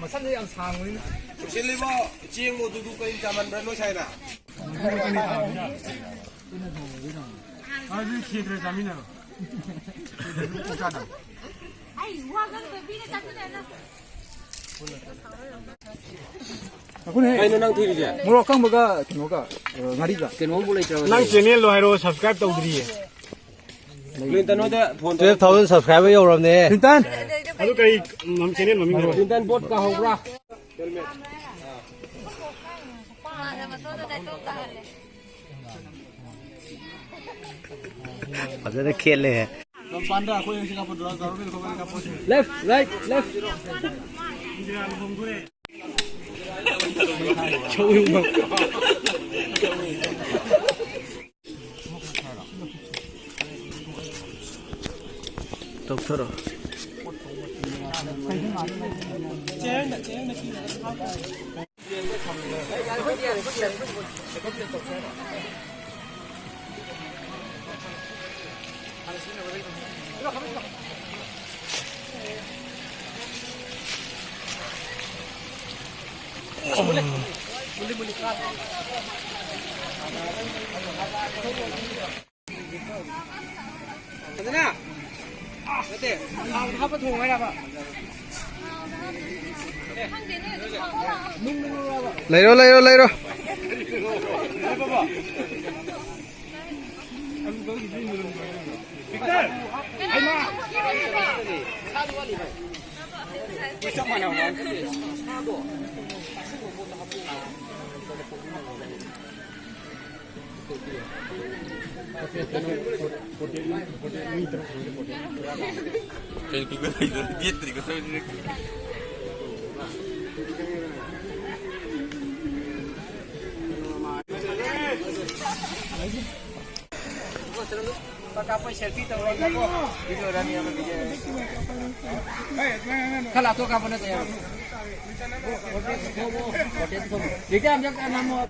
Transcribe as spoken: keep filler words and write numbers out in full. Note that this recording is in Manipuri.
ꯃꯁꯝꯗꯤ ꯌꯥꯝ ꯁꯥꯡꯕꯅꯤꯅ꯫ ꯆꯦꯜꯂꯤꯕꯣ, ꯆꯦꯡꯕꯨ ꯑꯗꯨꯗꯨ ꯀꯔꯤ ꯆꯥꯃꯟꯕ꯭ꯔꯥ ꯅꯣꯏ ꯁꯥꯏꯅ? ꯑꯗꯨꯗꯤ ꯊꯤꯗ꯭ꯔꯦ, ꯆꯥꯃꯤꯟꯅꯔꯣ꯫ ꯑꯩ ꯋꯥ ꯉꯥꯡꯗꯕꯤꯗ ꯆꯥꯃꯤꯟꯅꯔꯣ꯫ ꯀꯩꯅꯣ ꯅꯪ ꯊꯤꯔꯤꯁꯦ? ꯃꯣꯔꯣꯛ ꯑꯀꯪꯕꯒ ꯀꯩꯅꯣꯒ, ꯑ, ꯉꯥꯔꯤꯒ꯫ ꯀꯩꯅꯣꯝꯕꯨ ꯂꯩꯇ꯭ꯔꯕ ꯅꯪ ꯅꯪ? Channelꯗꯣ ꯍꯥꯏꯔꯛꯑꯣ, subscribe ꯇꯧꯗ꯭ꯔꯤꯌꯦ꯫ ꯀ꯭ꯂꯤꯟꯇꯟ ꯍꯣꯏꯗ ꯐꯣꯟ ꯇꯧ꯫ Twelve thousand subscriber ꯌꯧꯔꯕꯅꯦ꯫ ꯀ꯭ꯂꯤꯟꯇꯟ! ꯑꯗꯨ ꯀꯔꯤ, ꯎꯝ, channel ꯃꯃꯤꯡ ꯍꯥꯏꯔꯛꯑꯣ꯫ ꯀ꯭ꯂꯤꯟꯇꯟ ꯕꯣꯠ ꯀꯥꯍꯧꯕ꯭ꯔꯥ? ꯐꯖꯅ ꯈꯦꯠꯂꯦ꯫ ꯂꯝꯄꯥꯟꯗ ꯑꯩꯈꯣꯏ ꯑꯅꯤ ꯀꯥꯞꯄꯗꯨꯔꯥ? ꯒꯥꯔꯣ ꯃꯦꯟ ꯈꯣꯠꯄꯅꯤ ꯀꯥꯞꯄꯁꯦ꯫ Left, right, left. ꯇꯧꯊꯔꯣ꯫ ꯐꯖꯅ ꯅꯠꯇꯦ, ꯊꯥꯎꯗ ꯍꯥꯞꯄ ꯊꯣꯡꯉꯨ ꯍꯥꯏꯔꯕ? ꯂꯩꯔꯣ, ꯂꯩꯔꯣ, ꯂꯩꯔꯣ꯫ ꯈꯔ ꯂꯥꯞꯊꯣꯛ ꯀꯥꯞꯄ ꯅꯠꯇ꯭ꯔ ꯌꯥꯔꯣꯏ꯫ Detail amjak nama.